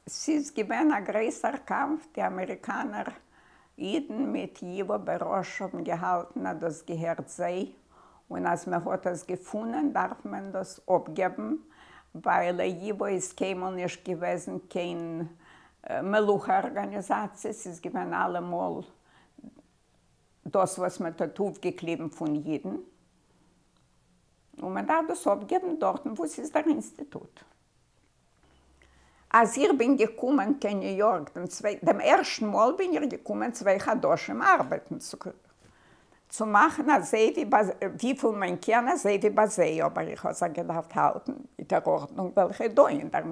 ס'איז געווען א גרויסער קאמף, די אמעריקאנער אידן מיט ייווא בראש האבן געהאלטן אז דאס געהערט זיי, און אז מען האט עס געפונען דארף מען דאס אפגעבן, ווייל ייווא איז קיינמאל נישט געוועזן קיין מלוכה ארגאניזאציע, ס'איז געווען אלעמאל דאס וואס מען האט אויפגעקליבן פון אידן, און מען דארף דאס אפגעבן דארטן וואו ס'איז דער אינסטיטוט. אז איך בין געקומען קיין ניו יארק דעם צווייטן, דעם ערשטן מאל בין איך געקומען צוויי חדשים ארבעטן צו מאכן אזוי ווי ביי וויפיל מען קען אזוי ווי ביי זיי, אבער איך האב זיך געדארפט האלטן מיט דער ארדנונג וועלכע איז דא אין דער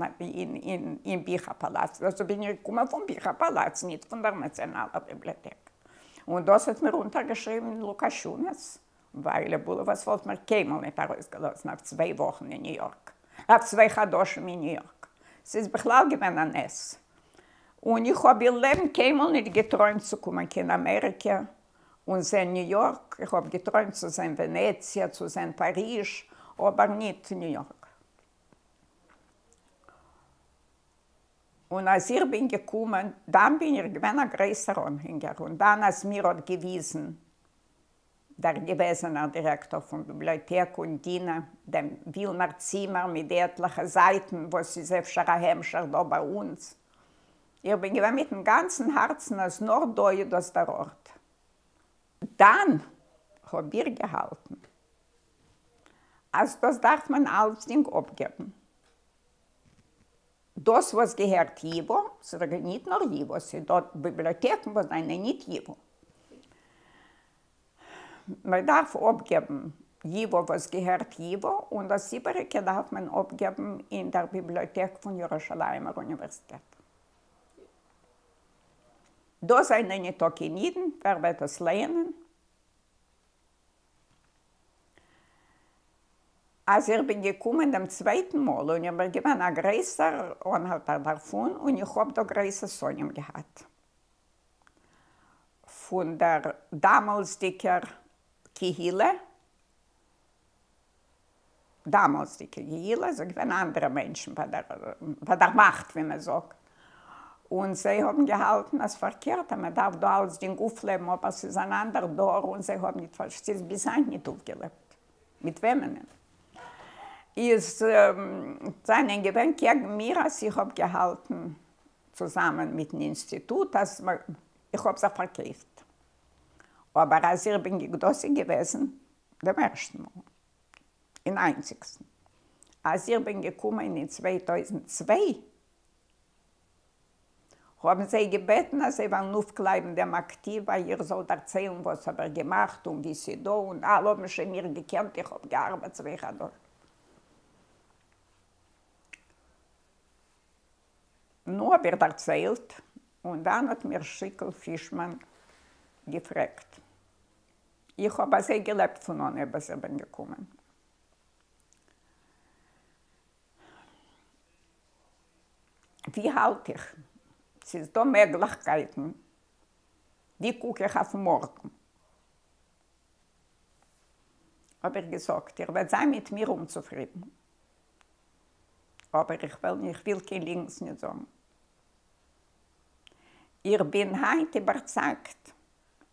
אין ביכער פאלאץ, דאס בין איך געקומען פון ביכער פאלאץ ניט פון דער נאציאנאלער ביבליאטעק, און דאס האט מיר אונטערגעשריבן לוקאשונעס. וויילע בולאוואס וואלט מיר קיינמאל ניט ארויסגעלאזן אויף צוויי וואכן אין ניו יארק, אויף צוויי חדשים אין ניו יארק. ס'איז בכלל געווען א נס. און איך האב אין לעבן קיינמאל ניט געטרוימט צו קומען קיין אמעריקע און זען ניו יארק. איך האב געטרוימט צו זען ווענעציע, צו זען פאריזש, אבער ניט ניו יארק. און אז איך בין געקומען, דאן בין איך געווען א גרויסער אנהענגער, און דאן אז מיר האט געוויזן דער געוועזענער דירעקטאר פון ביבליאטעק און דינה, דעם ווילנער צימער מיט די עטליכע זייטן וואס איז אפשר א המשך דא ביי אונז. איך בין געווען מיטן גאנצן הארצן אז נאר דא איז דאס דער ארט. דאן האב איך געהאלטן אז דאס דארף מען אלצדינג אפגעבן. דאס וואס געהערט ייווא, ס'איז דאך ניט נאר ייווא, ס'איז דא ביבליאטעקן וואס זענען ניט ייווא. מען דארף אפגעבן ייווא וואס געהערט ייווא, און דאס איבעריקע דארף מען אפגעבן אין דער ביבליאטעק פון ירושלימער אוניווערסיטעט. דא זענען ניטא קיין אידן, ווער וועט עס לייענען? אז איך בין געקומען דעם צווייטן מאל און איך בין געווען א גרויסער אנהאלטער דערפון און איך האב דא גרויסע שונאים געהאט פון דער דאמאלסדיגער קהילה, דאמאלסדיגע קהילה, ס'איז געווען אנדערע מענטשן ביי דער ביי דער מאכט ווי מען זאגט, און זיי האבן געהאלטן אז פארקערט אז מען דארף דא אלצדינג אויפלעבן אבער ס'איז אן אנדער דור און זיי האבן ניט ס'איז ביז היינט ניט אויפגעלעבט. מיט וועמען איז זענען געווען קעגן מיר אז איך האב געהאלטן צוזאמען מיטן אינסטיטוט אז איך האב זיך פארקויפט, אבער אז איך בין דאס איז געוועזן דעם ערשטן מאל און איינציגסטן אז איך בין געקומען אין 2002 האבן זיי געבעטן אז זיי וועלן אויפקלייבן דעם אקטיוו אז איך זאל דערציילן וואס האב איך געמאכט און ווי ס'איז דא און אלע האבן שוין מיר געקענט איך האב געארבעט צוויי חדשים. נו האב איך דערציילט און דאן האט מיר שיקל פישמאן געפרעגט איך האב אזוי געלעבט פון אנהייב אז איך בין געקומען. ווי האלט איך? ס'איז דא מעגליכקייטן? ווי קוק איך אויף מארגן? האב איך געזאגט, איר וועט זיין מיט מיר אומצופרידן, אבער איך וועל איך וויל קיין ליגנס ניט זאגן. איך בין היינט איבערצייגט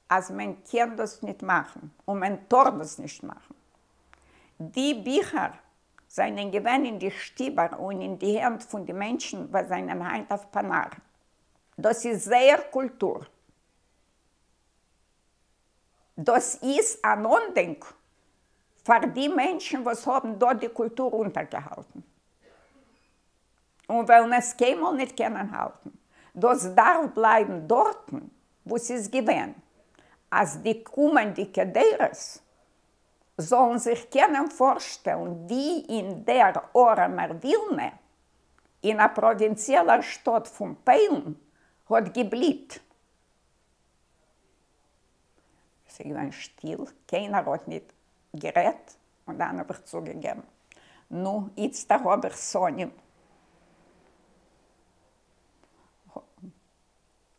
אז מען קען דאס ניט מאכן און מען טאר דאס נישט מאכן. די ביכער זענען געווען אין די שטיבער און אין די הענט פון די מענטשן וואס זענען היינט אויף פאנאר. דאס איז זייער קולטור. דאס איז אן אנדענק פאר די מענטשן וואס האבן דא די קולטור אונטערגעהאלטן און וועלן עס קיינמאל ניט קענען האלטן. דאס דארף בלייבן דארטן וואו ס'איז געווען, אז די קומענדיקע דורות זאלן זיך קענען פארשטעלן ווי אין דער ארעמער ווילנע, אין א פראווינציעלער שטאט פון פוילן, האט געבליט. ס'איז געווען שטיל, קיינער האט ניט גערעדט, און דאן האב איך צוגעגעבן, נו, איצטער האב איך שונאים.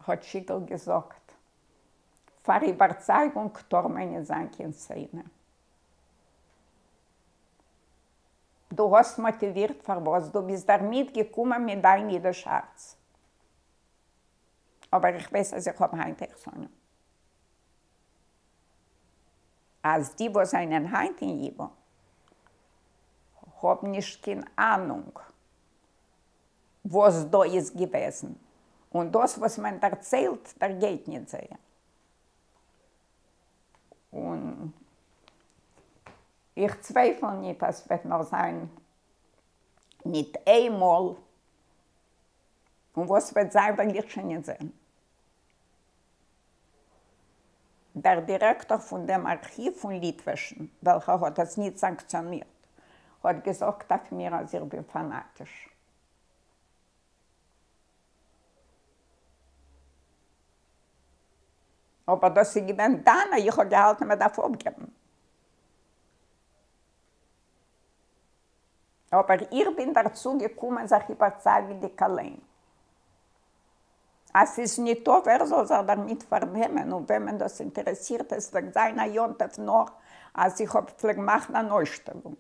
האט שיקל געזאגט, פאר איבערצייגונג טאר מען ניט זיין קיין שונא. דו האסט מאטיווירט פארוואס דו ביסט דערמיט געקומען מיט דיין אידיש הארץ. אבער איך ווייס אז איך האב היינט אויך שונאים. אז די וואס זענען היינט אין ייווא האבן נישט קיין אהנונג וואס דא איז געוועזן, און דאס וואס מען דערציילט דערגייט ניט זיי. און איך צווייפל ניט אז ס'וועט נאך זיין ניט איינמאל, און וואס וועט זיין וועל איך שוין ניט זען. דער דירעקטאר פון דעם ארכיוו פון ליטווישן, וועלכער האט עס ניט סאנקציאנירט, האט געזאגט אויף מיר אז איך בין פאנאטיש. אבער דאס איז געווען דאן, איך האב געהאלטן מען דארף אפגעבן. אבער איך בין דערצו געקומען זיך איבערצייגנדיג אליין אז ס'איז ניטא ווער זאל זיך דערמיט פארנעמען און וועמען דאס אינטערעסירט, עס פלעגט זיין א יום טוב נאר אז איך האב פלעג מאכן אן אויסשטעלונג,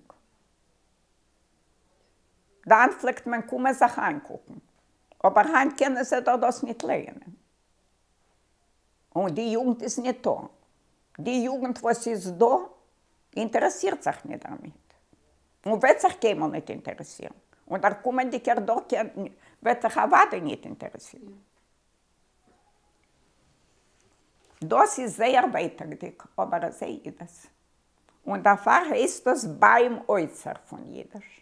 דאן פלעגט מען קומען זיך איינקוקן, אבער היינט קענען זיי דאך דאס ניט לייענען און די יוגנט איז ניטא, די יוגנט וואס איז דא אינטערעסירט זיך ניט דערמיט און וועט זיך קיינמאל ניט אינטערעסירן, און דער קומענדיקער דור וועט זיך אוודאי ניט אינטערעסירן. דאס איז זייער ווייטאגדיק, אבער אזוי איז עס. און דערפאר הייסט דאס ביים אוצר פון אידיש.